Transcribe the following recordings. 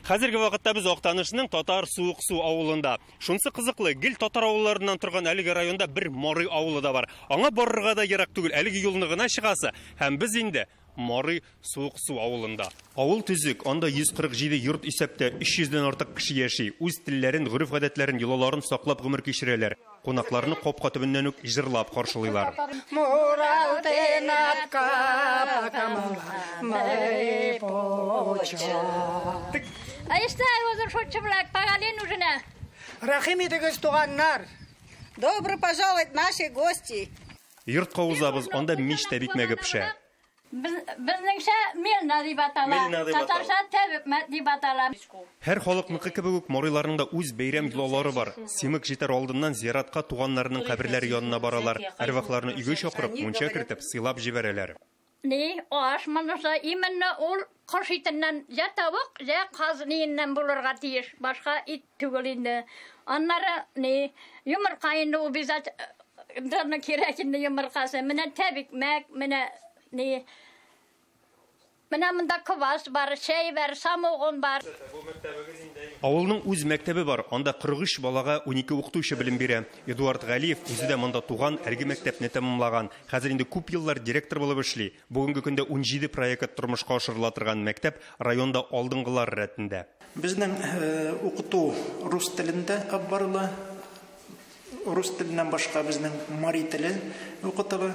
Хәзерге вакытта без Актанышның Татар Суыксу авылында. Шунсы кызыклы, гел татар авылларыннан торган әлеге районда бер мари авылы да бар. Аңа барырга да ерак түгел, әлеге юлны гына чыгасы. Һәм без инде Мари Суыксу авылында. Авыл төзек, анда 147 йорт исәптә 300дән артык кеше яши. Үз телләрен, гореф-гадәтләрен, йолаларын саклап гомер кичерәләр. Кунакларны капка төбеннән үк җырлап каршылыйлар. Рәхим итегез, туганнар! Добро пожаловать, наши гости! Йортка узабыз, анда мич тәбикмәге пешә. Безнеңчә мелна дип атала. Татарча тәбикмәк дип атала. Һәр халыкныкы кебек үк мариларның да үз бәйрәм йолалары бар. Симек җитәр алдыннан зиратка туганнарының каберләре янына баралар. Әрвахларны өйгә чакырып, мунча кертеп, сыйлап җибәрәләр. Ни, аш монысы именно ул кош итеннән я тавык, я каз ниеннән булырга тиеш. Башка ит түгел инде. Аннары ни, йомырка инде ул обязательно кирәк инде йомыркасы. Менә тәбикмәк, менә ни, менә монда квас бар, чәй бар, самогон бар. Авылның үз мәктәбе бар. Анда 43 балага 12 укытучы белем бирә. Эдуард Галиев үзе дә монда туган, әлеге мәктәпне тәмамлаган. Хәзер инде күп еллар директор булып эшли. Бүгенге көндә 17 проект тормышка ашырыла торган мәктәп районда алдынгылар рәтендә. Безнең укыту рус телендә алып барыла. Рус теленнән башка безнең мари теле укытыла.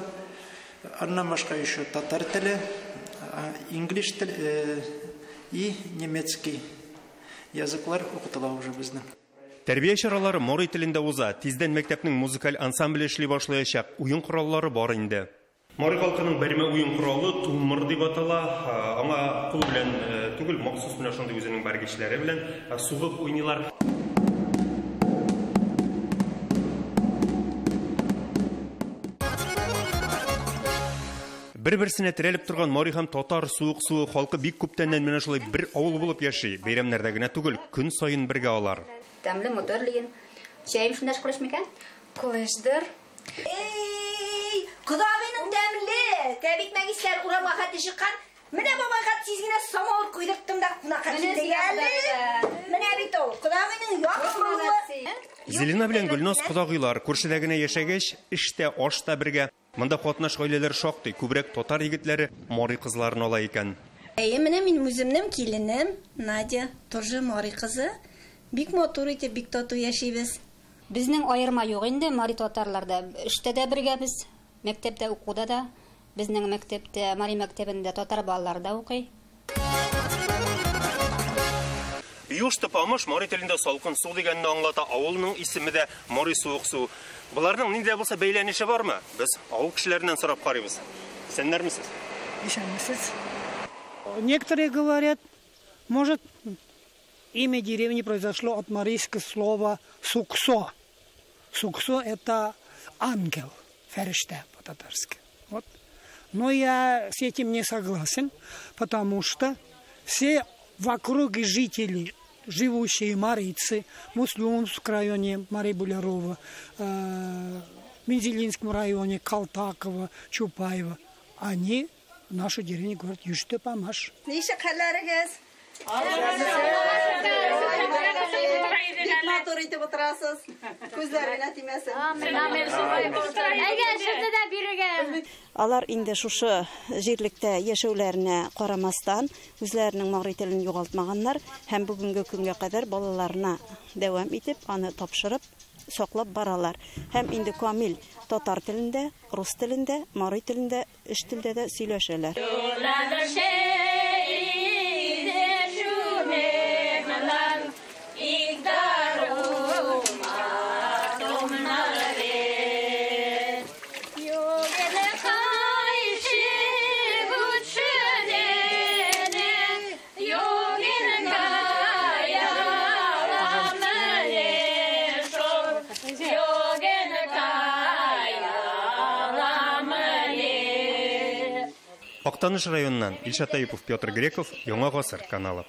Аннан башка еще татар теле, инглиш теле и немецкий языклар укытыла уже безнең. Тәрбия чаралары мари телендә уза. Тиздән мәктәпнең музыкаль ансамбле эшли башлаячак. Уен кораллары бар инде. Мари халкының бәрмә уен коралы тумыр дип атала. Аңа кул белән түгел, махсус менә шундый үзенең бәргечләре белән сугып уйныйлар. Бер-берсенә терәлеп торган мари һәм татар Суыксуы халкы бик күптәннән менә шулай бер авыл булып яши. Бәйрәмнәрдә генә түгел, көн саен бергә алар. Тәмле мотор леген. Чәем шунда кылыш микән? Кылышдыр. Эй, кодагыйның тәмле. Тәбикмәк исләр урамга хәтле чыккан. Менә бабайга тиз генә самавыр куйдырттым да кунакка килде әле. Менә бит ул, кодагыйның яхшы булуы. Зелина белән Гөлназ кодагыйлар күршедә генә яшәгәч, эштә, ашта бергә. Монда катнаш гаиләләр шактый, күбрәк татар егетләре мари кызларын ала икән. Әйе, менә мин үземнең киленем Надя, тоже мари кызы. Бик матур итеп, бик тату яшибез. Безнең аерма юк инде мари татарларда. Эштә дә бергә без, мәктәптә укуда да. Безнең мәктәптә, мари мәктәбендә татар балалары да укый. Юш тапамыш мари телендә салкын су дигәнне аңлата. Авылның исеме дә Мари Суыксу. Буларның нинди булса бәйләнеше бармы? Без авыл кешеләреннән сорап карыйбыз. Исәннәрмесез? Исәнмесез. Некоторые говорят, может, имя деревни произошло от марийского слова суксо. Суксо это ангел, фереште по-татарски. Вот. Но я с этим не согласен, потому что все вокруг жители, живущие марийцы, в Муслюмском районе Марии Булярова, в Мензелинском районе Калтакова, Чупаева, они в нашу деревню говорят «Юштепамаш». Бик матур итеп утырасыз. Күзләренә тимәсен. Алар инде шушы җирлектә яшәүләренә карамастан үзләренең мари телен югалтмаганнар һәм бүгенге көнгә кадәр балаларына дәвам итеп, аны тапшырып, саклап баралар. Һәм инде камил татар телендә, рус телендә, мари телендә, өч телдә дә сөйләшәләр. Актаныш районыннан Илшат Әюпов, Петр Греков, Яңа Гасыр каналы.